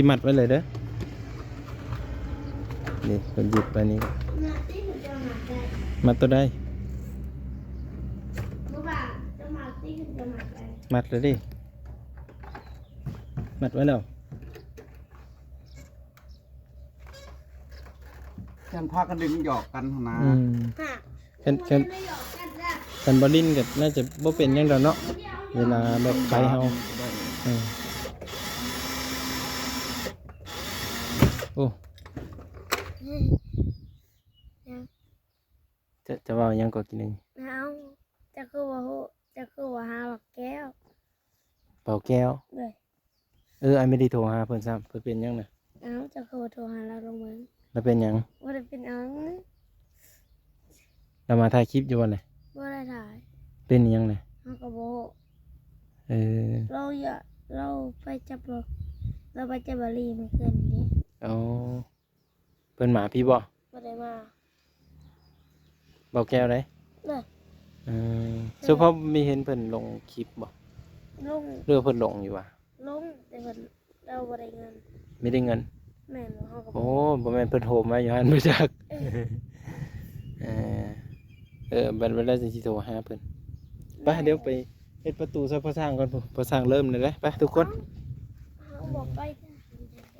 ຊິມັດໄວ້ເລີຍເດີ. ນີ້ເພິ່ນຍຶດໄວ້ນີ້. ມັດໂຕໃດ? ມັດແລ້ວເດ້. ມັດໄວ້ແລ້ວ. ຄັນພາກັນດຶງຫຍອກກັນຫັ້ນນາ. ອືມ. ຄັນ ຄັນ ຄັນບໍ່ຫຼິ້ນກໍໜ້າຈະບໍ່ເປັນຫຍັງດອກເນາະ ເວລາແບບໄຄເຮົາ. ເອີ ໂອ້ ຈະ ຈະເວົ້າຫຍັງກໍກິນນີ້? ເອົ້າ ເຈົ້າຄືບໍ່ຮູ້ ເຈົ້າຄືບໍ່ຫາບັກແກ້ວ? ເປົ່າແກ້ວ? ໂດຍ. ເອີ ອ້າຍບໍ່ໄດ້ໂທຫາເພິ່ນຊ້ຳ. ເພິ່ນເປັນຫຍັງນະ? ເອົ້າ ເຈົ້າຄືບໍ່ໂທຫາລາວລອງເບິ່ງ? ລາວເປັນຫຍັງ? ບໍ່ໄດ້ເປັນຫຍັງ. ລາວມາຖ່າຍຄລິບຢູ່ບໍ່ນີ້? ບໍ່ໄດ້ຖ່າຍ. ເປັນຫຍັງນະ? ເຮົາກໍບໍ່ຮູ້. ເອີ ລາວຢາກ ລາວໄປຈັບ ລາວ ລາວໄປຈັບບາລີມື້ຄືນນີ້. ອໍ. ເພິ່ນມາພີ້ບໍ່? ບໍ່ໄດ້ມາ. ເບົາແກ້ວໃດ? ເອີ ເອີ ສຸພາບມີເຫັນເພິ່ນລົງຄລິບບໍ່? ລົງ. ຫຼືວ່າເພິ່ນລົງຢູ່ຫວາ? ລົງ ແຕ່ເພິ່ນ ລາວບໍ່ໄດ້ເງິນ. ມີແຕ່ເງິນ? ແມ່ນ. ເຮົາກໍ ໂອ້ ບໍ່ແມ່ນເພິ່ນໂຮມໄວ້ຢູ່ຫັ້ນບໍ່ຈັກ. ເອີ ເອີ ເອີ ບັດເວລາຈັ່ງຊິໂທຫາເພິ່ນ. ໄປ ດຽວໄປເຮັດປະຕູໃສ່ພໍ່ຊ່າງກ່ອນ. ພໍ່ຊ່າງເລີ່ມແລ້ວເດ້. ໄປທຸກຄົນ. ເຮົາບໍ່ໄປ.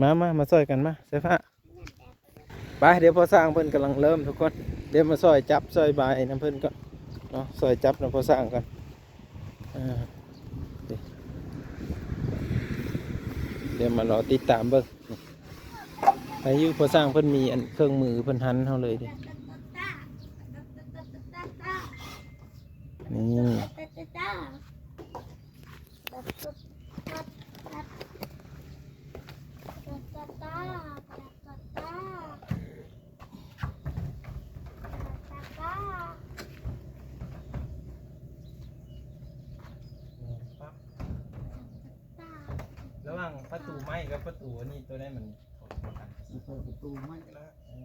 ມາ ມາ ມາຊ່ອຍກັນ ມາ ສາຍຟ້າ. ໄປ ດຽວພໍ່ຊ່າງເພິ່ນກຳລັງເລີ່ມທຸກຄົນ. ດຽວມາຊ່ອຍຈັບຊ່ອຍບາຍນຳເພິ່ນກ່ອນເນາະ ຊ່ອຍຈັບນຳພໍ່ຊ່າງກ່ອນ. ເອີ ດຽວມາລໍຕິດຕາມເບິ່ງ. ໃຜຢູ່ ພໍ່ຊ່າງເພິ່ນມີອັນເຄື່ອງມື ເພິ່ນຫັນເຮົາເລີຍເດ້. ນີ້. ລະຫວ່າງປະຕູໄມ້ກັບປະຕູອັນນີ້ ໂຕໃດມັນເຂົ້າກັນ? ເປີດປະຕູໄມ້ແລ້ວ. ເອີ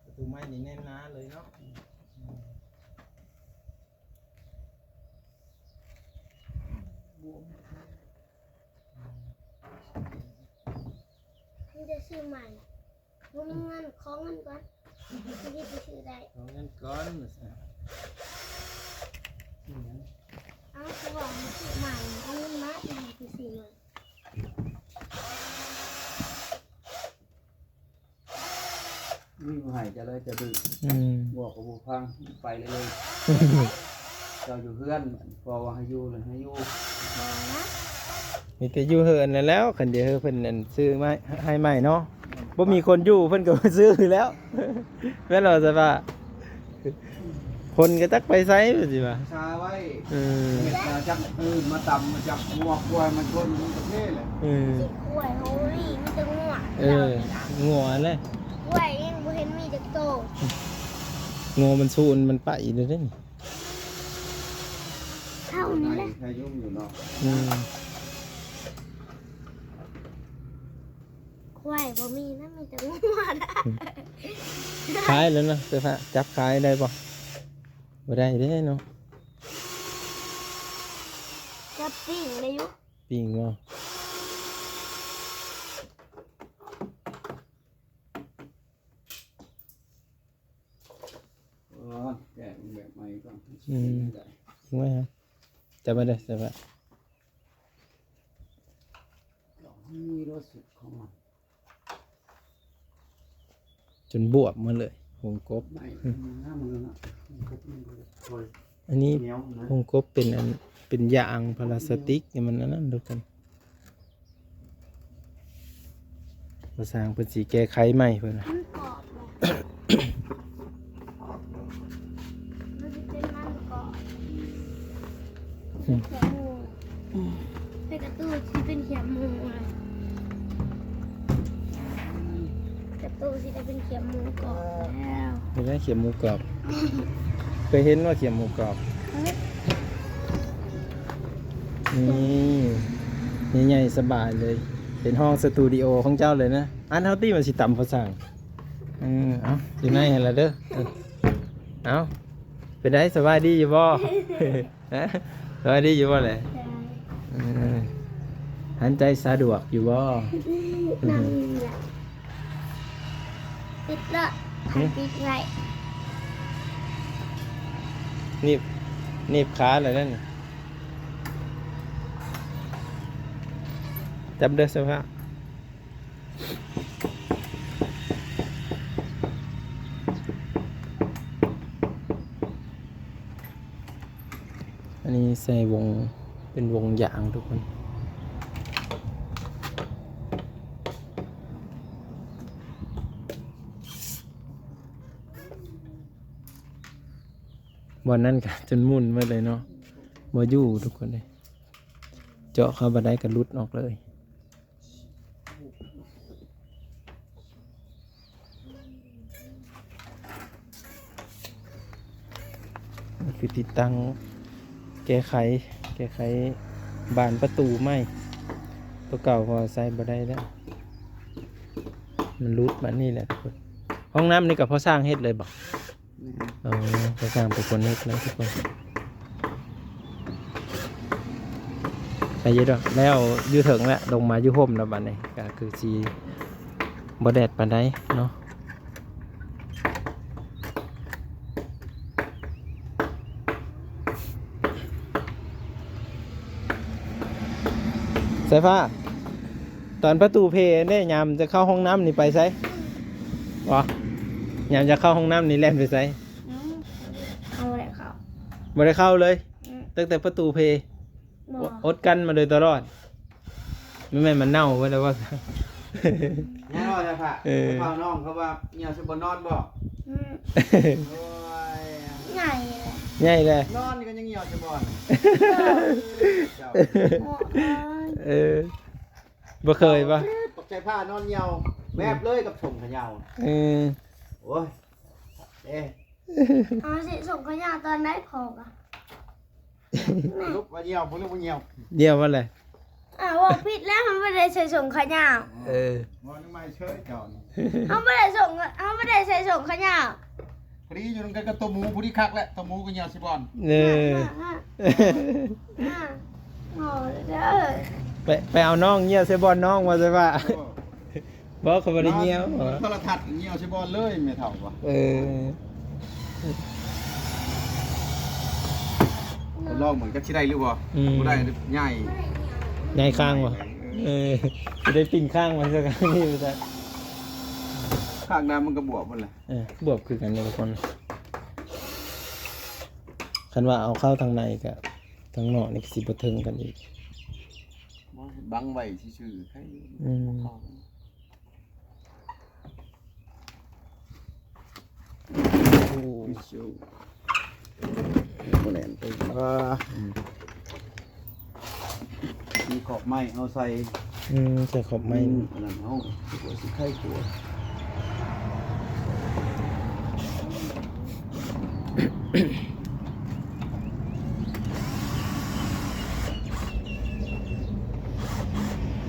ປະຕູໄມ້ນີ້ແໜ້ນໜາເລີຍເນາະ. ມີແຕ່ຊື້ໃໝ່ ບໍ່ມີເງິນ ຂໍເງິນກ່ອນ ຊິໄປຊື້ໄດ້. ຂໍເງິນກ່ອນວ່າຊັ້ນ. ເອົາ ຄືວ່າໃຫ້ຊື້ໃໝ່ ເອົາເງິນມາ ຊິໄປຊື້ໃໝ່. ມີຜູ້ໃຫ້ຈະເລີຍຈະດື້. ອືມ ບອກກໍບໍ່ຟັງ ໄປເລີຍ. ເຈົ້າຢູ່ເຮືອນ ພໍ່ວ່າໃຫ້ຢູ່ເລີຍໃຫ້ຢູ່. ມີແຕ່ຢູ່ເຮືອນນັ້ນແຫຼ້ວ ຄັນດຽວເພິ່ນອັນຊື້ໃໝ່ ໃຫ້ໃໝ່ເນາະ. ບໍ່ມີຄົນຢູ່ ເພິ່ນກໍບໍ່ຊື້ແລ້ວ ແມ່ນບໍ່ ສາຍຟ້າ? ຄົນກໍຈັກໄປໃສວ່າຊິວ່າ ຊາໄວ້. ເອີ ເຮັດມາຈັກອື່ນມາຕຳ ມາຈັກງົວຄວາຍມາຊົນ ມັນກໍເພແຫຼະ. ເອີ ຄວາຍເຮົານີ້ມີແຕ່ງົວ. ເອີ ງົວແຫຼະ. ຄວາຍຍັງບໍ່ເຫັນມີຈັກໂຕ. ງົວມັນສູນ ມັນໄປແລ້ວເດ້ນີ້. ເຮົານີ້ແຫຼະ ໃຫ້ຍຸ່ງຢູ່ເນາະ. ອືມ. ຄວາຍບໍ່ມີນະ ມີແຕ່ງົວນະ. ຂາຍແລ້ວນະ ເສື້ອຜ້າ ຈັບຂາຍໄດ້ບໍ່? ບໍ່ໄດ້ເດ້ເນາະ. ຈັບປີ້ງໄດ້ຢູ່. ປີ້ງບໍ່? ເອີ ແກະແບບໃໝ່ກ່ອນ. ອືມ ໄດ້ ໄວ້ ຈັບໄວ້ເດີ ຈັບໄວ້. ມີລົດສຸດຂອງມັນ ຈົນບວບໝົດເລີຍ ໂຮງກົບ. ໄມ້ງາມເລີຍນະ ໂຮງກົບມັນຄ່ອຍ ອັນນີ້ ແນວນະ ໂຮງກົບເປັນອັນ ເປັນຢາງພລາສຕິກ ໃຫ້ມັນອັນນັ້ນທຸກຄົນ. ພໍ່ຊ່າງເພິ່ນຊິແກ້ໄຂໃໝ່ເພິ່ນວ່າ ມັນກອບແຫຼະ ມັນຊິເປັນມັນກອບ. ອືມ ເປັນຂຽບໝູ ເປັນກະຕູຊິເປັນຂຽບໝູແຫຼະ ກະຕູຊິໄດ້ເປັນຂຽບໝູກອບແລ້ວ. ເປັນຂຽບໝູກອບ ເຄີຍເຫັນບໍ່ຂຽບໝູກອບ? ນີ້ ໃຫຍ່ໆ ສະບາຍເລີຍ ເປັນຫ້ອງສະຕູດິໂອຂອງເຈົ້າເລີຍນະ. ອັນເຮົາຕິວ່າຊິຕຳພາສາງ. ເອີ ເອົາ ຢູ່ໃນຫັ້ນລະເດີ. ເອີ ເອົາ ເປັນໃດ ສະບາຍດີຢູ່ບໍ່? ຮະ ສະບາຍດີຢູ່ບໍ່ແຫຼະ? ເອີ ໄປ ອັນໃຈສະດວກຢູ່ບໍ່? ນັ້ນລະ ປິດລະ ຫຶ? ປິດໄວ້ ໜີບ ໜີບຂາແລ້ວນັ້ນ ຈັບເດີ ສະພາບ. ອັນນີ້ໃສ່ວົງ ເປັນວົງຢາງທຸກຄົນ. ບ່ອນນັ້ນກະຈົນໝຸ່ນໝົດເລີຍເນາະ ບໍ່ຢູ່ທຸກຄົນເດ. ເຈາະເຂົ້າບໍ່ໄດ້ກະຫຼຸດອອກເລີຍ. ຄືຕິດຕັ້ງ ແກ້ໄຂ ແກ້ໄຂບານປະຕູໃໝ່ ໂຕເກົ່າພໍໃຊ້ບໍ່ໄດ້ແລ້ວ ມັນຫຼຸດບາດນີ້ແຫຼະທຸກຄົນ. ຫ້ອງນ້ຳນີ້ກະພໍ່ຊ່າງເຮັດເລີຍບໍ່? ແມ່ນ ເອີ ພໍ່ຊ່າງເປັນຄົນເຮັດເລີຍທຸກຄົນ. ໄປຢູ່ດອກ ແລ້ວຢູ່ເທິງແລ້ວ ລົງມາຢູ່ຮົ່ມແລ້ວບາດນີ້ ກະຄືຊິບໍ່ແດດປານໃດເນາະ. ສາຍຟ້າ ຕອນປະຕູເພເດ້ ຍາມຈະເຂົ້າຫ້ອງນ້ຳນີ້ໄປໃສ? ບໍ່ ຍາມຈະເຂົ້າຫ້ອງນ້ຳນີ້ແລ່ນໄປໃສ? ອືມ ເຮົາບໍ່ໄດ້ເຂົ້າ ບໍ່ໄດ້ເຂົ້າເລີຍ. ອືມ ຕັ້ງແຕ່ປະຕູເພ ບໍ່ ອົດກັ້ນມາໂດຍຕະຫຼອດ. ແມ່ນ ມັນເນົ່າເບິດແລ້ວບໍ່? ຍັງບໍ່ໄດ້ພະ ເອີ ເຝົ້ານ້ອງເຂົາວ່າຍ່ຽວໃສ່ບ່ອນນອນບໍ່? ອືມ ໂອ້ຍ ໃຫຍ່ແຫຼະ ໃຫຍ່ແຫຼະ ນອນກໍຍັງຍ່ຽວໃສ່ບ່ອນ. ເອີ ເອີ ບໍ່ເຄີຍບໍ່? ບັກໃຈຜ້ານອນຍ່ຽວແບບເລີຍກັບສົງຂະເຍົາ. ເອີ ໂອ້ຍ ເອີ ເອົາຊິ ສົງຂະເຍົາຕອນໃດພໍກະ ສະຫຼຸບວ່າຍ່ຽວບໍ່ ຫຼືວ່າຍ່ຽວ? ຍ່ຽວມັນແຫຼະ. ອ້າວ ເວົ້າຜິດແລ້ວ ເຮົາບໍ່ໄດ້ໃສ່ສົງຂະເຍົາ. ເອີ ເວົ້າໃໝ່ເຊີຍເຈົ້ານີ້ ເຮົາບໍ່ໄດ້ສົ່ງ ເຮົາບໍ່ໄດ້ໃສ່ສົງຂະເຍົາ. ພໍດີຢູ່ນຳກັນກັບໂຕໝູ ພໍດີຄັກແຫຼະ ໂຕໝູກໍຍ່ຽວຊິບ່ອນ. ເອີ ອ່າ ອ່າ ພໍເດີ ໄປ ໄປເອົານ້ອງຍ່ຽວໃສ່ບ່ອນນ້ອງວ່າຊັ້ນວ່າ. ບໍ່ ເຂົາບໍ່ໄດ້ຍ່ຽວ ໂທລະທັດຍ່ຽວໃສ່ບ່ອນເລີຍແມ່ເຖົ້າວ່າ. ເອີ ທົດລອງເບິ່ງຈັກຊິໄດ້ຫຼືບໍ່. ອືມ ບໍ່ໄດ້ ໃຫຍ່ ໃຫຍ່ຂ້າງບໍ່? ເອີ ຊິໄດ້ປິ່ນຂ້າງມັນຊະຂ້າງນີ້ວ່າຊັ້ນ. ຂ້າງດຳມັນກໍບວບໝົດແຫຼະ. ເອີ ບວບຄືກັນເດ້ທຸກຄົນ. ຄັນວ່າເອົາເຂົ້າທາງໃນກະ ທາງນອກນີ້ກະຊິບໍ່ເຖິງກັນອີກ. ບໍ່ ບັງໄວ້ຊື່ໆ ໃຫ້ ອືມ ເຂົ້າ. ໂອ້ ບໍ່ແໜ້ນໄປ. ອ່າ ອືມ ມີຂອບໄມ້ເຮົາໃສ່. ອືມ ໃສ່ຂອບໄມ້. ອືມ ອັນນັ້ນເຮົາ ກວ່າຊິໄຄກວ່າ.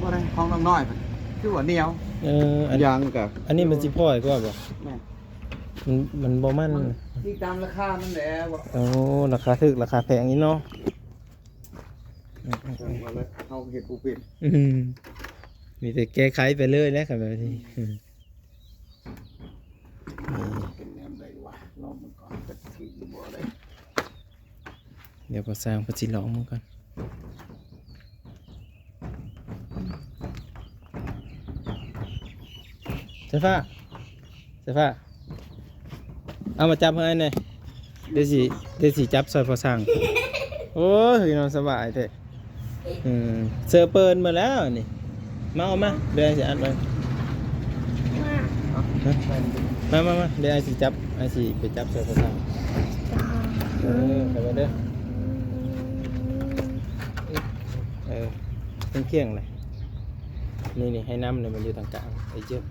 ບໍ່ໄດ້ ຂອງນ້ອງນ້ອຍ ຄືວ່າໜຽວ. ເອີ ອັນ ຢາງກະ ອັນນີ້ມັນຊິພອຍກວ່າບໍ່? ແມ່ນ ມັນ ມັນບໍ່ມັນ ມັນອີງຕາມລາຄາມັນແຫຼະ. ໂອ້ ລາຄາຖືກລາຄາແພງອີກເນາະ. ເຮົາເຮັດບໍ່ເປັນ. ອືມ ມີແຕ່ແກ້ໄຂໄປເລີຍແຫຼະ ຄັນແບບນີ້. ເປັນແນວໃດວະ ລອງເບິ່ງກ່ອນ ຈັກຖືກຫຼືບໍ່ໄດ້. ດຽວພໍ່ຊ່າງເພິ່ນຊິລອງເບິ່ງກ່ອນ. ສາຍຟ້າ ສາຍຟ້າ ເອົາມາຈັບໃຫ້ອ້າຍແດ່. ດຽວຊິ ດຽວຊິຈັບຊ່ອຍພໍ່ຊ່າງ. ໂອ້ຍ ພີ່ນ້ອງສະບາຍແທ້. ອືມ ເຊີເປີນໝົດແລ້ວນີ້. ມາ ເອົາມາ ດຽວອ້າຍຊິອັດໄວ້. ມາ ມາ ມາ ດຽວອ້າຍຊິຈັບ ອ້າຍຊິໄປຈັບໃສ່ກະສັງ. ເອີ ໄປເບິ່ງເດີ. ເອີ ຄຽງໆ ເລີຍ. ນີ້ໆ ໃຫ້ນ້ຳນີ້ມັນຢູ່ຕາງກາງ. ເອີ ເຈັບ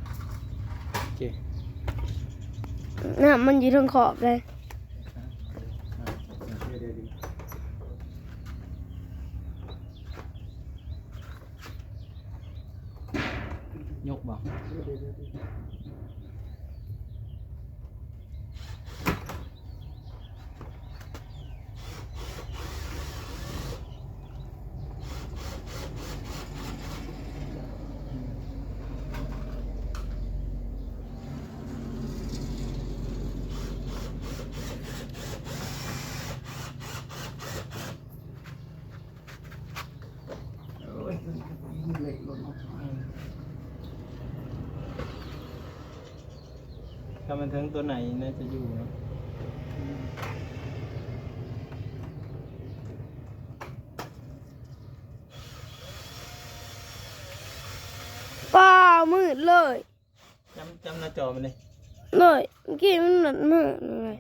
ໂອເຄ ນ້ຳມັນຢູ່ເທິງຂອບເລີຍ. ຍົກບໍ່? ເ ຖ້າມັນເຖິງຕົວໃນໜ້າຈະຢູ່ເນາະ. ປ້າ ມືດເລີຍ. ຈຳ ຈຳໜ້າຈໍມັນເດ້. ໂດຍ ເມື່ອກີ້ມັນມືດເລີຍ.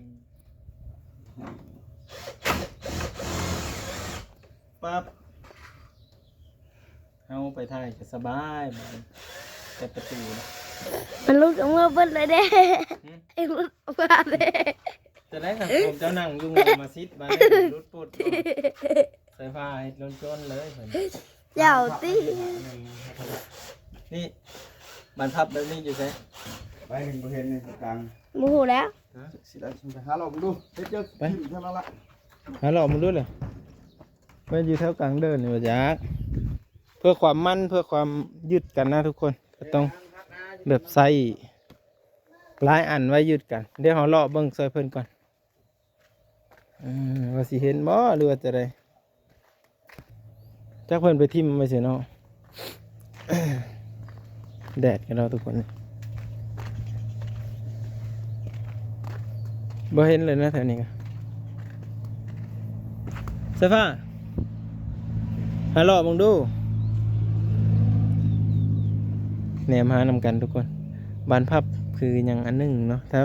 ປັບ ເຮົາໄປຖ່າຍກໍສະບາຍບາດນີ້ ແຕ່ປະຕູນະ ມັນຫຼຸດອອກມາເບິດເລີຍເດ້. ຫືມ? ໄອ້ຫຼຸດອອກມາເດ້. ຈະໄດ້ຄັນຜົມເຈົ້ານັ່ງຢູ່ມາຊິດ ບາດນີ້ຫຼຸດໂພດ. ໃສ່ຜ້າໃຫ້ຈົນໆເລີຍເພິ່ນ. ເຈົ້າຕິ. ນີ້ ບານພັບແບບນີ້ຢູ່ໃສ? ໄປເຫັນບໍ່ເຫັນໃນກາງ. ບໍ່ຮູ້ແລ້ວ. ຊິໄດ້ ຊິໄປຫາລອງເບິ່ງດູ. ໄປເຈີ ໄປ ເທົ່ານັ້ນລະ. ຫາເລາະມາດູເລີຍ ແມ່ນຢູ່ແຖວກາງເດີ່ນນີ້ບໍ່ຈັກ. ເພື່ອຄວາມໝັ້ນ ເພື່ອຄວາມຍຶດກັນນະທຸກຄົນ ກໍຕ້ອງແບບໃຊ້ຫຼາຍອັນໄວ້ຍຶດກັນ. ດຽວເຮົາເລາະເບິ່ງຊ່ອຍເພິ່ນກ່ອນ ເອີ ວ່າຊິເຫັນບໍ່ ຫຼືວ່າຈະໃດ. ຈັກເພິ່ນໄປຖິ້ມໄວ້ໃສເນາະ. ແດດກັນເນາະທຸກຄົນ ບໍ່ເຫັນເລີຍນະແຖວນີ້ກະ. ສາຍຟ້າ ຫາເລາະເບິ່ງດູ ແນມຫານຳກັນທຸກຄົນ. ບານພັບຄືຫຍັງອັນໜຶ່ງເນາະ ຖ້າ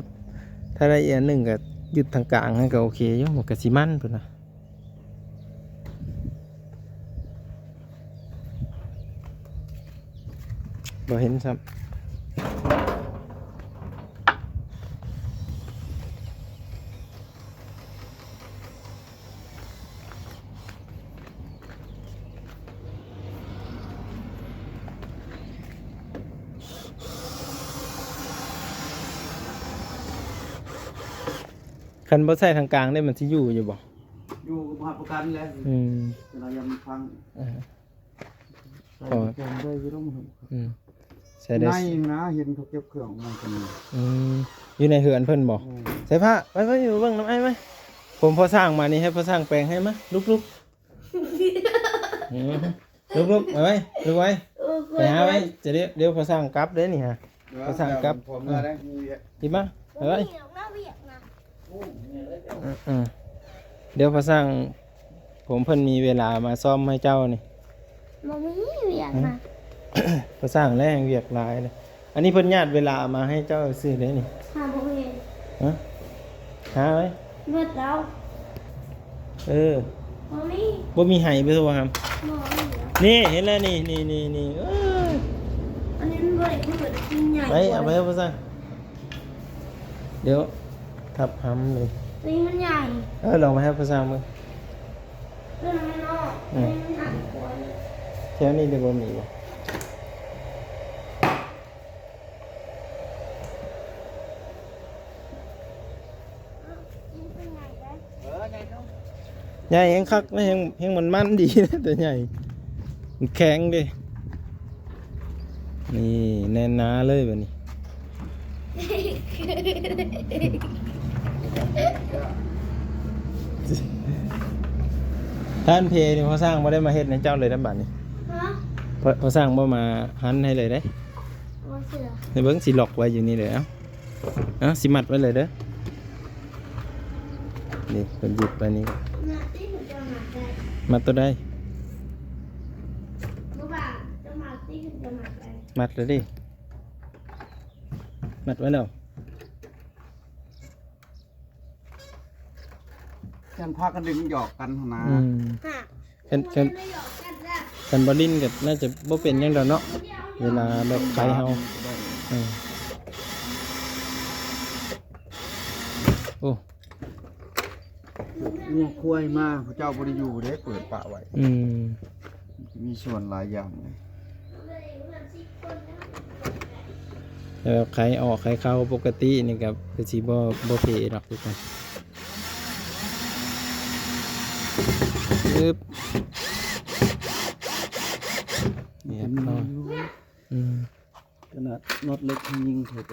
ຖ້າໄດ້ອີກອັນໜຶ່ງກະຢຸດທາງກາງຫັ້ນກະໂອເຄຢູ່ ມັນກະຊິໝັ້ນພຸ້ນນະ. ບໍ່ເຫັນຊ້ຳ. ຄັນບໍ່ໃສ່ທາງກາງເດ້ ມັນຊິຢູ່ຢູ່ບໍ່? ຢູ່ກໍບໍ່ຮັບປະກັນແຫຼະ. ອືມ ແຕ່ລະຢ່າມັນພັງ. ເອີ ໃສ່ແກງໄດ້ຢູ່ດອກ. ອືມ ໃສ່ໄດ້ ໃນນະ ເຫັນເຂົາເກັບເຄື່ອງອອກມາກັນ. ອືມ ຢູ່ໃນເຮືອນເພິ່ນບໍ່? ເອີ ໃສ່ຜ້າ ໄປໆ ໄປເບິ່ງນຳອ້າຍໄປ. ຜົມພໍ່ຊ່າງມານີ້ ໃຫ້ພໍ່ຊ່າງແປງໃຫ້ ມາ ລຸກໆ. ອືມ ລຸກໆ ໄປໄວ ລຸກໄວ ເອີ ໄປຫາໄວ. ຈະດຽວ ດຽວພໍ່ຊ່າງກັບເດ້ນີ້ຫາ ພໍ່ຊ່າງກັບ. ເອີ ອີ່ມາ ໄປໄວ. ເອີ ເອີ ດຽວພໍ່ຊ່າງ ຜົມເພິ່ນມີເວລາມາສ້ອມໃຫ້ເຈົ້ານີ້. ບໍ່ມີວຽກນະ. ພໍ່ຊ່າງແລງວຽກຫຼາຍເດ້. ອັນນີ້ເພິ່ນຍາດເວລາມາໃຫ້ເຈົ້າຊື່ເດ້ນີ້. ຫາບໍ່ເຫັນ. ຮະ? ຫາໄວ້. ເບິດແລ້ວ. ເອີ. ບໍ່ມີ. ບໍ່ມີໃຫ້ໄປໂທຫາ. ບໍ່ມີແລ້ວ. ນີ້ ເຫັນແລ້ວນີ້ ນີ້ ນີ້ ນີ້. ເອີ. ອັນນີ້ມັນບໍ່ໄດ້ຄື ມັນໃຫຍ່. ໄປ ເອົາໄປໃຫ້ພໍ່ຊ່າງ. ດຽວທັບຫຳເລີຍ. ນີ້ມັນໃຫຍ່. ເອີ ລອງໄປໃຫ້ພໍ່ຊ່າງເບິ່ງ. ເອີ ແຖວນີ້ໄດ້ບໍ່ມີບໍ່? ໃຫຍ່ແຮງຄັກນະ ແຮງ ແຮງມັນໆດີນະ ຕົວໃຫຍ່ ແຂງເດ້. ນີ້ແໜ້ນໜາເລີຍບາດນີ້. ທ່ານເພນີ້ ພໍ່ຊ່າງບໍ່ໄດ້ມາເຮັດໃຫ້ເຈົ້າເລີຍນະບາດນີ້. ຮະ? ພໍ່ ພໍ່ຊ່າງບໍ່ມາຫັນໃຫ້ເລີຍເດ້. ບໍ່ເຊື່ອ. ໃຫ້ເບິ່ງ ຊິລັອກໄວ້ຢູ່ນີ້ເລີຍ. ເອົາ ເອົາ ຊິມັດໄວ້ເລີຍເດີ. ນີ້ເພິ່ນຍຶດໄວ້ນີ້. ມັດໂຕໃດ? ບໍ່ວ່າຈະມັດຕິ ເພິ່ນຈະມັດໄດ້. ມັດແລ້ວເດ້. ມັດໄວ້ແລ້ວ. ຄັນພາກັນຫຼິ້ນຫຍອກກັນຫັ້ນນະ. ອືມ. ຄັນ ຄັນ ຄັນບໍ່ຫຼິ້ນກໍໜ້າຈະບໍ່ເປັນຫຍັງດອກເນາະ ເວລາແບບໄຄເຮົາ. ເອີ. ໂອ້ ງົວຄວາຍມາ ເຂົາເຈົ້າບໍ່ໄດ້ຢູ່ເດ້ ເປີດປະໄວ້. ອືມ. ມີສ່ວນຫຼາຍຢ່າງເລີຍ. ແຕ່ວ່າໄຄອອກໄຄເຂົ້າປົກກະຕິນີ້ກໍຄືຊິບໍ່ ບໍ່ເພດອກຄືກັນ. ອຶບ ຮຽບຮ້ອຍ. ອືມ. ຂະໜາດນັອດເຫຼັກຍັງຍິງເຂົ້າໄປ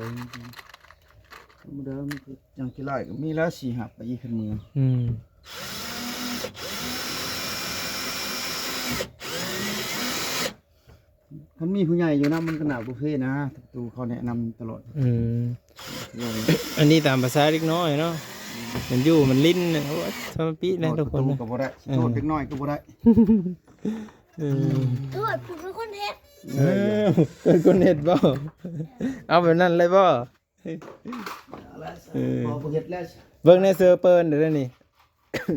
ທຳມະດາມັນກໍ ຢ່າງຂີ້ລ້າຍກໍມີແລ້ວ ສີ່ຫ້າປີຂຶ້ນມື. ອືມ. ຮ ຄັນມີຜູ້ໃຫຍ່ຢູ່ນຳ ມັນກໍໜ້າໂອເຄນະ ປະຕູເຂົາແນະນຳຕະຫຼອດ. ອືມ ອັນນີ້ຕາມພາສາເດັກນ້ອຍເນາະ ມັນຢູ່ມັນຫຼິ້ນ ໂອ້ຍ ທຳມະປິແຫຼະທຸກຄົນ ປະຕູກໍບໍ່ໄດ້ ເອີ ໂທດເດັກນ້ອຍກໍບໍ່ໄດ້. ເອີ ໂທດຜູ້ເປັນຄົນເຮັດ ເອີ ເປັນຄົນເຮັດບໍ່? ເອົາແບບນັ້ນເລີຍບໍ່? ເອີ ບໍ່ເຮັດແລ້ວ ເບິ່ງໃນເຊີເປີນເດ້ນີ້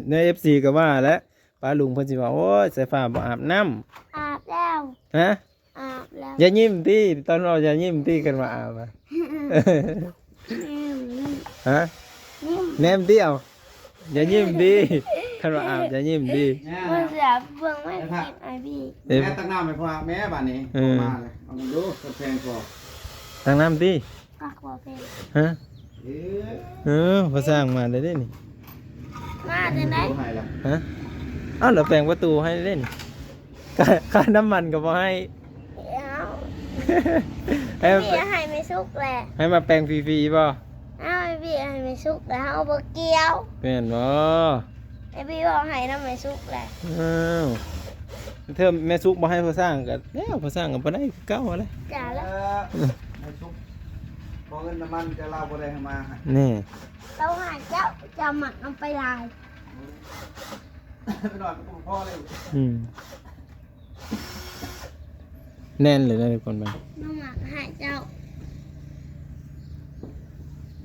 ໃນເອັຟຊີກໍວ່າແຫຼະ ປ້າລຸງເພິ່ນຊິວ່າ ໂອ້ຍ ສາຍຟ້າບໍ່ອາບນ້ຳ. ອາບແລ້ວ. ຮະ? ອາບແລ້ວ. ຢ່າຍິ້ມຕິ ຕອນເວົ້າຢ່າຍິ້ມຕິ ຄັນວ່າອາບອະ. ແນມ. ຮະ? ຍິ້ມ. ແນມຕິ ເອົາ ຢ່າຍິ້ມຕິ ຄັນວ່າອາບຢ່າຍິ້ມຕິ. ເບິ່ງ ເບິ່ງໄວ້ ໄອ້ພີ່ ເອີ ແມ່ຕັກນ້ຳໃຫ້ພໍ່ແມ່ບາດນີ້. ເອີ ມາເລີຍ ເອົາເບິ່ງດູ ເພິ່ນແພງພໍ ຕັກນ້ຳຕິ. ປາກບໍ່ເປັນ. ຮະ? ເອີ ເອີ ພໍ່ຊ່າງມາແລ້ວເດ້ນີ້ ມາຈັ່ງໃດ? ຮະ? ອ້າວ ລາວແປງປະຕູໃຫ້ເດ້ນີ້ ຄ່າ ຄ່ານ້ຳມັນກໍບໍ່ໃຫ້. ເອົາ ໃຫ້ ພີ່ໃຫ້ແມ່ສຸກແຫຼະ ໃຫ້ມາແປງຟຣີໆບໍ່? ເອົາ ພີ່ໃຫ້ແມ່ສຸກແລ້ວ ເຮົາບໍ່ກ່ຽວ ແມ່ນບໍ່? ໃຫ້ພີ່ເວົ້າໃຫ້ນຳແມ່ສຸກແຫຼະ. ອ້າວ ເທື່ອແມ່ສຸກບໍ່ໃຫ້ພໍ່ຊ່າງກໍແລ້ວ ພໍ່ຊ່າງກໍບໍ່ໄດ້ຄືເກົ່າຫັ້ນແຫຼະ. ຈ້າລະ ເອີ ແມ່ສຸກ ບໍ່ເງິນນ້ຳມັນກໍລາວບໍ່ໄດ້ເອົາມາໃຫ້. ນີ້ ລາວໃຫ້ເຈົ້າ ເຈົ້າມັກນຳໄປຫຼາຍ ໄປໜ້ອຍກໍບໍ່ພໍເລີຍ. ອືມ ແໜ້ນເລີຍນະທຸກຄົນ ມັນ ນ້ອງມັກໃຫ້ເຈົ້າ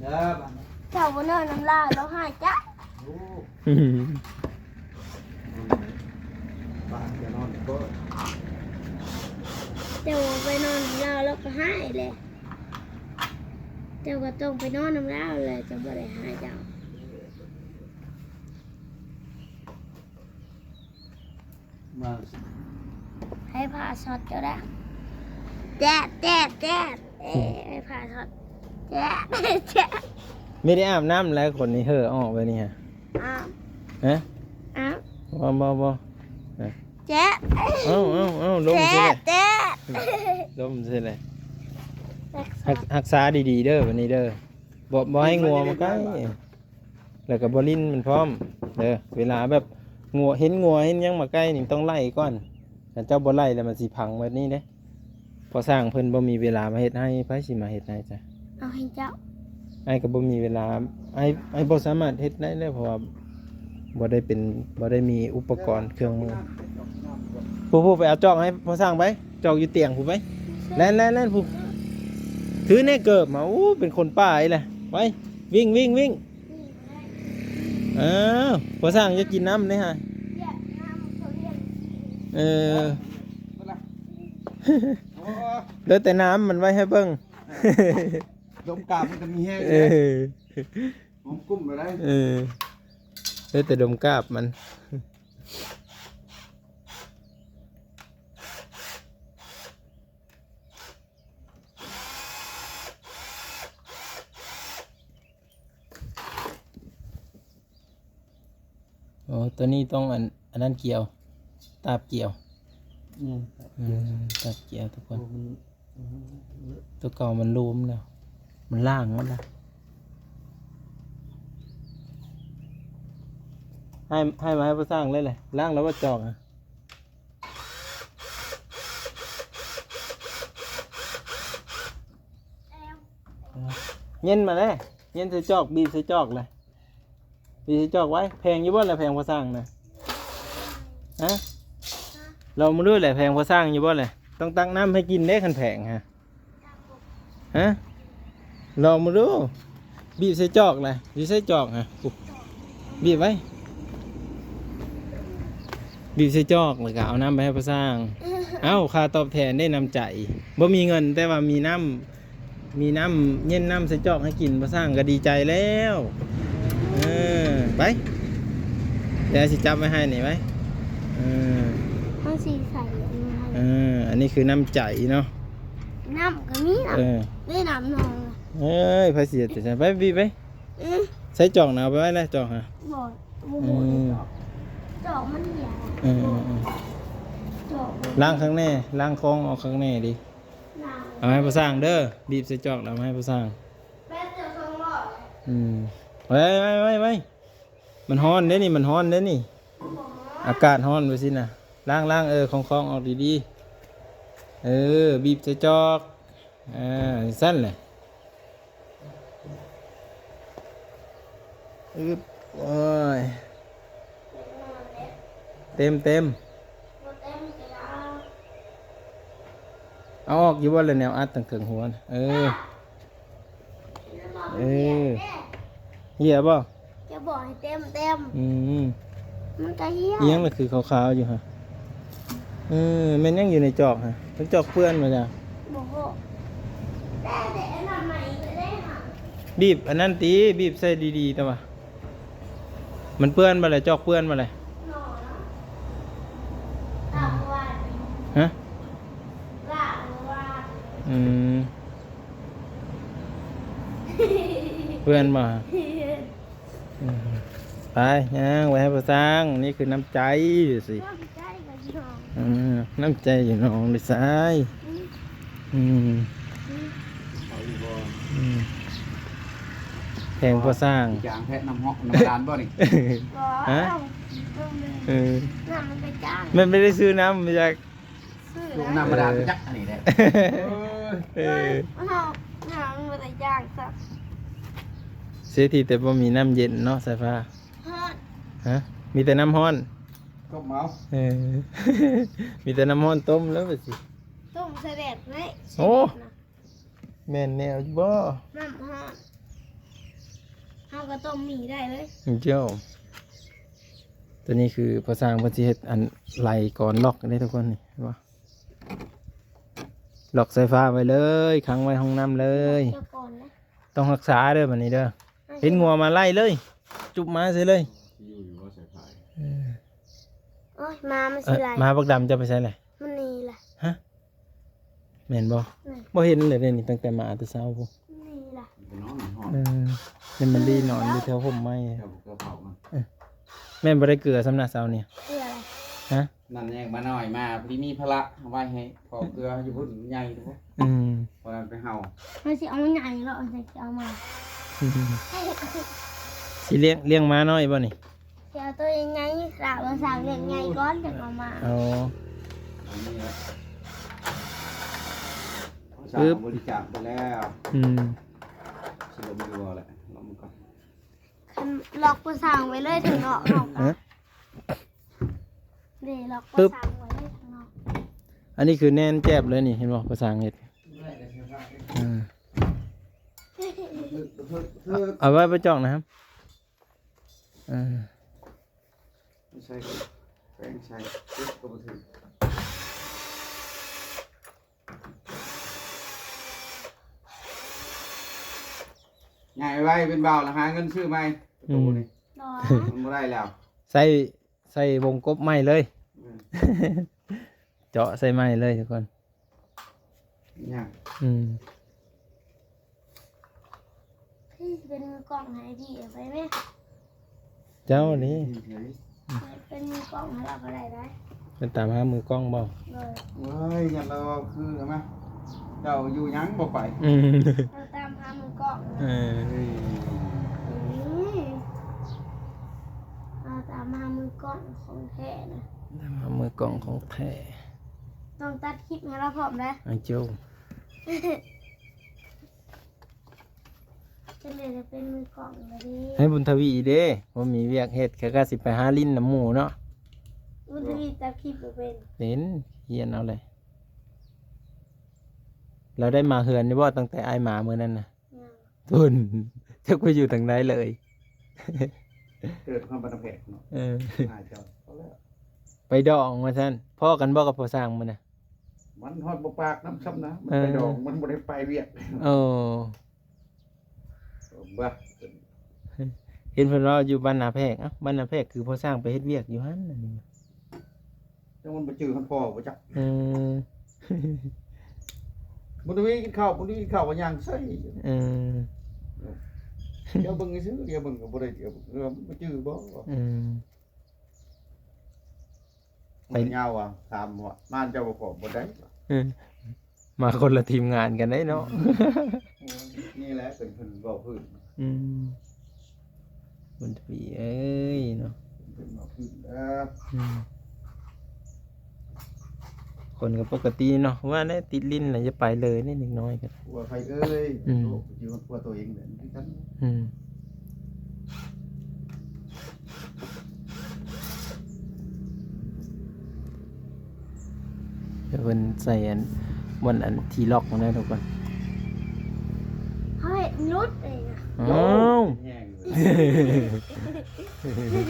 ເດີ ບາດນີ້ ເຈົ້າບໍ່ນອນນຳລາວ ລາວໃຫ້ເຈົ້າ. ໂອ້ ບາດຈະນອນກໍ ເຈົ້າບໍ່ໄປນອນນຳລາວ ລາວກໍໃຫ້ແຫຼະ ເຈົ້າກໍຕ້ອງໄປນອນນຳລາວແຫຼະ ເຈົ້າບໍ່ໄດ້ໃຫ້ເຈົ້າ. ມາ ໃຫ້ຜ້າຊັອດກໍໄດ້ ແຈະ ແຈະ ແຈະ ເອີ ໃຫ້ຜ້າຊັອດ ແຈະ ແຈະ. ມີໄດ້ອາບນ້ຳແລ້ວ ຄົນນີ້ເຫີອອກໄປນີ້ຮະ. ອາບ ຮະ? ອາບ ບໍ່ ບໍ່ ບໍ່ ແຈະ ເອົ້າ ເອົ້າ ເອົ້າ ລົມ ແຈະ ຊິແຫຼະ ແຈະ ລົມຊິແຫຼະ. ຮັກສາ ຮັກ ຮັກສາດີໆເດີ ບາດນີ້ເດີ ບໍ່ ບໍ່ໃຫ້ງົວມາໃກ້ ແລ້ວກໍບໍ່ຫຼິ້ນມັນພ້ອມເດີ. ເວລາແບບງົວ ເຫັນງົວເຫັນຫຍັງມາໃກ້ນີ້ຕ້ອງໄລ່ກ່ອນ ຖ້າເຈົ້າບໍ່ໄລ່ແລ້ວມັນຊິພັງແບບນີ້ເດ້. ພໍ່ຊ່າງເພິ່ນບໍ່ມີເວລາມາເຮັດໃຫ້ ໃຜຊິມາເຮັດໃຫ້ຊະ? ເອົາໃຫ້ເຈົ້າ. ອ້າຍກໍບໍ່ມີເວລາ ອ້າຍ ອ້າຍບໍ່ສາມາດເຮັດໄດ້ເລີຍ ເພາະວ່າບໍ່ໄດ້ເປັນ ບໍ່ໄດ້ມີອຸປະກອນເຄື່ອງມື. ຜູ້ ຜູ້ ໄປເອົາຈອກໃຫ້ພໍ່ຊ່າງໄປ ຈອກຢູ່ຕຽງຜູ້ໄປ ແລ່ນ ແລ່ນ ແລ່ນຜູ້ ຖືແນ່ເກີບມາ. ໂອ້ ເປັນຄົນປ່າອີກແຫຼະ ໄປ ວິ່ງ ວິ່ງ ວິ່ງ. ອ້າວ ພໍ່ຊ່າງຢາກກິນນ້ຳເດ້ຫະ. ເອີ ເຫຼືອແຕ່ນ້ຳມັນໄວ້ໃຫ້ເບິ່ງ. ດົມກາບມັນກໍມີແຮງ. ເອີ ຫອມກຸ້ມໄປໄດ້. ເອີ ເຫຼືອແຕ່ດົມກາບມັນ. ໂອ້ ຕົວນີ້ຕ້ອງອັນ ອັນນັ້ນກ່ຽວ ຕາບກ່ຽວ. ແມ່ນ ຕາບ ອືມ ກ່ຽວ ຕາບກ່ຽວທຸກຄົນ. ໂອ້ ມັນ ຕົວເກົ່າມັນໂລມແລ້ວ ມັນລ້າງໝົດແລ້ວ. ໃຫ້ ໃຫ້ມາໃຫ້ພໍ່ຊ່າງເລີຍແຫຼະ ລ້າງແລ້ວບໍ່ຈອກ. ເຢັນມາແລ້ວ ເຢັນໃສ່ຈອກ ບີບໃສ່ຈອກແຫຼະ ບີບໃສ່ຈອກໄວ້. ແພງຢູ່ບໍ່ລະ ແພງພໍ່ຊ່າງນະ? ຮະ? ລອງມາດູແຫຼະ ແພງພໍ່ຊ່າງຢູ່ບໍ່ແຫຼະ? ຕ້ອງຕັກນ້ຳໃຫ້ກິນເດ້ ຄັນແພງຮະ. ຮະ? ລອງມາດູ ບີບໃສ່ຈອກນະ ຢູ່ໃສ່ຈອກຮະ? ປຸ ບີບໄວ້ ບີບໃສ່ຈອກ ແລ້ວກໍເອົານ້ຳໄປໃຫ້ພໍ່ຊ່າງ. ເອົ້າ ຄ່າຕອບແທນເດ້ ນ້ຳໃຈ. ບໍ່ມີເງິນ ແຕ່ວ່າມີນ້ຳ ມີນ້ຳເຢັນ ນ້ຳໃສ່ຈອກໃຫ້ກິນ ພໍ່ຊ່າງກໍດີໃຈແລ້ວ. ເອີ ໄປ ດຽວຊິຈັບໄວ້ໃຫ້ນີ້ໄວ້. ເອີ ເຮົາຊິໃສ່ອັນນີ້ໃຫ້. ເອີ ອັນນີ້ຄືນ້ຳໃຈເນາະ. ນ້ຳກໍມີນະ. ເອີ ນີ້ນ້ຳນອງ. ເອີຍ ໃຜຊິເຮັດຈັ່ງຊັ້ນ? ໄປ ບີບໄປ. ອື ໃສ່ຈອກນະ ເອົາໄປໄວ້ນະ ຈອກນະ. ບໍ່ ບໍ່ ອືມ ຈອກມັນເຫຍ. ເອີ ເອີ ເອີ ຈອກມັນ ລ້າງຂ້າງແນ່ ລ້າງຄອງອອກຂ້າງແນ່ດີ. ລ້າງ ເອົາໃຫ້ພໍ່ຊ່າງເດີ ບີບໃສ່ຈອກແລ້ວເອົາໃຫ້ພໍ່ຊ່າງ. ແມ່ນເຈົ້າສອງຮ້ອຍ. ອືມ ໄວ້ ໄວ້ ໄວ້ ໄວ້. ມັນຮ້ອນເດ້ນີ້ ມັນຮ້ອນເດ້ນີ້ ອາກາດຮ້ອນໄປຊີ້ນະ. ລ້າງ ລ້າງ ເອີ ຄອງໆ ອອກດີໆ. ເອີ ບີບໃສ່ຈອກ ອ່າ ຊັ້ນແຫຼະ. ອຶບ ໂອ້ຍ ເຕັມໆ ເອົາອອກຢູ່ບໍ່ລະ ແນວອັດຕັ້ງເທິງຫົວນະ? ເອີ ເອີ ເຫຍບໍ່? ຈະບອກໃຫ້ເຕັມໆ ອືມ ມັນກະເຫຍ. ອີຫຍັງລະຄືຂາວໆຢູ່ຫັ້ນ? ເອີ ແມ່ນຫຍັງຢູ່ໃນຈອກຫັ້ນ? ເປັນຈອກເປື້ອນບໍ່ຈ້ະ? ບໍ່ຮູ້ ແຕ່ ແຕ່ອັນນັ້ນໃໝ່ກະໄດ້ຫັ້ນ. ບີບອັນນັ້ນຕິ ບີບໃສ່ດີໆ ແຕ່ວ່າ ມັນເປື້ອນບໍ່ລະ? ຈອກເປື້ອນບໍ່ລະ? ຮະ? ອືມ ເປື້ອນບໍ່? ອືມ ໄປ ຍ່າງໄປໃຫ້ພໍ່ຊ່າງ. ນີ້ຄືນ້ຳໃຈ ຊິ ນ້ຳໃຈກັບນ້ອງ ເອີ ນ້ຳໃຈຢູ່ໜອງເດ້ຊາຍ. ອືມ ອືມ ເອົາຢູ່ບໍ່? ອືມ ແພງພໍ່ຊ່າງ ຈາງແພະ ນ້ຳເຫາະ ນ້ຳບາດານບໍ່ນີ້? ບໍ່ ຮະ? ເອີ ນ້ຳມັນກະຈາງ ມັນບໍ່ໄດ້ຊື້ນ້ຳມາຈາກ ຊື້ ລົງນ້ຳບາດານໄປຈັກອັນນີ້ແຫຼະ. ເອີ ເຮົາ ເຮົາບໍ່ໄດ້ຈ້າງຊ້ຳ. ເສຍທີແຕ່ບໍ່ມີນ້ຳເຢັນເນາະ ສາຍຟ້າ. ຮ້ອນ ຮະ? ມີແຕ່ນ້ຳຮ້ອນ ຕົ້ມເອົາ. ເອີ ມີແຕ່ນ້ຳຮ້ອນຕົ້ມແລ້ວວ່າຊິ ຕົ້ມໃສ່ແດດໄວ້. ໂອ້ ແມ່ນແນວຢູ່ບໍ່? ນ້ຳຮ້ອນ ເຮົາກະຕົ້ມໝີ່ໄດ້ເລີຍ. ເຈົ້າ ໂຕນີ້ຄືພໍ່ຊ່າງເພິ່ນຊິເຮັດອັນໄລ່ກອນລັອກເດ້ທຸກຄົນ ນີ້ເຫັນບໍ່? ລັອກສາຍຟ້າໄວ້ເລີຍ ຂັງໄວ້ຫ້ອງນ້ຳເລີຍ. ຕ້ອງຮັກສາເດີບາດນີ້ເດີ. ເຫັນງົວມາໄລ່ເລີຍ ຈຸບມາໃສ່ເລີຍ. ເອີ ໂອ້ຍ ມາມັນຊິໄລ່ ເອີ ມາບັກດຳເຈົ້າໄປໃສລະ? ມັນໜີລະ. ຮະ? ແມ່ນບໍ່? ແມ່ນ ບໍ່ເຫັນເລີຍເດນີ້ ຕັ້ງແຕ່ມາແຕ່ເຊົ້າພຸ້ນ. ນີ້ລະ ໄປນອນໃນຫ້ອງ ເອີ ແມ່ນມັນລີນອນຢູ່ແຖວຮົ່ມໄມ້. ເຈົ້າບໍ່ເກືອເຜົາມັນ ເອີ ແມ່ນບໍ່ໄດ້ເກືອຊ້ຳນະເຊົ້ານີ້? ເກືອລະ. ຮະ? ນັ້ນຍັງມາໜ້ອຍມາ ພໍດີມີພາລະ ເອົາໄວ້ໃຫ້ພໍ່ເກືອຢູ່ພຸ້ນ ໃຫຍ່ພຸ້ນ. ອືມ ພໍນັ້ນໄປເຫົ່າ ມັນຊິເອົາໃຫຍ່ເນາະ ມັນຊິເອົາມາ. ຊິລ້ຽງ ລ້ຽງໝານ້ອຍບໍ່ນີ້? ຊິເອົາໂຕໃຫຍ່ໆ ສາວສ້າງລ້ຽງໃຫຍ່ກ່ອນ ຈັ່ງເອົາມາ. ອໍ ອັນນີ້ລະ ສາວບໍລິຈາກໄປແລ້ວ. ອືມ ຊິລົມຢູ່ບໍ່ແຫຼະ ລອງເບິ່ງກ່ອນ. ຄັນລັອກພໍ່ຊ່າງໄວ້ເລີຍເຖິງເນາະ ເຮົາກະ ຮະ? ເດ ລັອກພໍ່ຊ່າງໄວ້ເລີຍເຖິງເນາະ. ອັນນີ້ຄືແໜ້ນແຈບເລີຍນີ້ ເຫັນບໍ່? ພໍ່ຊ່າງເຮັດ ອ່າ ເອົາໄວ້ໄປຈອກນະ ອ່າ ໃສ່ແປ້ງໃສ່ ເຈັບກະບໍ່ຖືກ. ໃຫຍ່ໄວເປັນບ່າວລະ ຫາເງິນຊື້ໃໝ່ ປະຕູນີ້ ອືມ ມັນບໍ່ໄດ້ແລ້ວ. ໃສ່ ໃສ່ວົງກົບໃໝ່ເລີຍ ອືມ ເຈາະໃສ່ໃໝ່ເລີຍທຸກຄົນ. ຍາກ ອືມ ເປັນມືກ້ອງໃຫ້ດີໄປແມະ. ເຈົ້ານີ້ ເປັນມືກ້ອງໃຫ້ລາວກະໄດ້ໄດ໋. ເປັນຕາມຫາມືກ້ອງບໍ່? ໂດຍ. ເວີຍ ຍັນລາວຄືນະ ເຈົ້າຢູ່ຫຍັງບໍ່ໄປ? ອືມ ເຮົາຕາມຫາມືກ້ອງ. ເອີ ເຮົາຕາມຫາມືກ້ອງຂອງແທ້ນະ ຕາມຫາມືກ້ອງຂອງແທ້. ຕ້ອງຕັດຄລິບໃຫ້ລາວພ້ອມເດີ ອ້າຍໂຈ້. ຈັ່ງໃດຈະເປັນມືກ້ອງລະເດ. ໃຫ້ບຸນທະວີເດ ບໍ່ມີວຽກເຮັດ ກະ ກະຊິໄປຫາຫຼິ້ນນຳໝູ່ເນາະ. ບຸນທະວີຕັດຄລິບບໍ່ເປັນ. ເປັນ ຮຽນເອົາແຫຼະ. ລາວໄດ້ມາເຮືອນຢູ່ບໍ່ ຕັ້ງແຕ່ອ້າຍມາມື້ນັ້ນນະ? ຍັງ. ພຸ້ນ ຈັກໄປຢູ່ທາງໃດເລີຍ. ເກີດຮອດບ້ານນາແພກເນາະ. ເອີ ຫາເຈົ້າ ພໍແລ້ວ ໄປດອງວ່າຊັ້ນ. ພໍ້ກັນບໍ່ກັບພໍ່ຊ່າງມື້ນະ? ມັນຮອດບໍ່ປາກນຳຊ້ຳນະ ມັນ ເອີ ໄປດອງ ມັນບໍ່ໄດ້ໄປວຽກ. ໂອ້ ເຫັນເພິ່ນເວົ້າຢູ່ບ້ານນາແພກ. ເອົ້າ ບ້ານນາແພກຄືພໍ່ຊ່າງໄປເຮັດວຽກຢູ່ຫັ້ນ. ຈັ່ງມັນບໍ່ຈື່ຮອດພໍ່ບໍ່ຈັກ. ເອີ ບຸນທະວີກິນເຂົ້າ ບຸນທະວີກິນເຂົ້າ ກະຍ່າງໃສ່. ເອີ ດຽວເບິ່ງຊື່ ດຽວເບິ່ງກະບໍ່ໄດ້ ດຽວເບິ່ງ ເອີ ມັນບໍ່ຈື່ບໍ່. ເອີ ໄປຍາວວ່າ ຖາມວ່າ ມາເຈົ້າບໍ່ພໍບໍ່ໄດ້. ເອີ ມາຄົນລະທີມງານກັນໄດ໋ເນາະ. ນີ້ແຫຼະເປັນເພິ່ນເວົ້າພື້ນ. ອືມ ບຸນທະວີເອີຍເນາະ ເປັນເພິ່ນເວົ້າພື້ນເດີ. ອືມ ຄົນກໍປົກກະຕິເນາະ ວ່າແນວຕິດຫຼິ້ນແລ້ວຢ່າໄປເລີຍເດ້ ເດັກນ້ອຍກໍ ຜົວໃຜເອີຍ ອືມ ລູກຢູ່ກັບຜົວໂຕເອງແຫຼະ ຄືກັນ ອືມ ເພິ່ນໃສ່ອັນ ບ່ອນອັນທີ່ລັອກນະທຸກຄົນ ເຮົາເຮັດຫຼຸດເອງນະ ອ້າວ ແຮງເລີຍ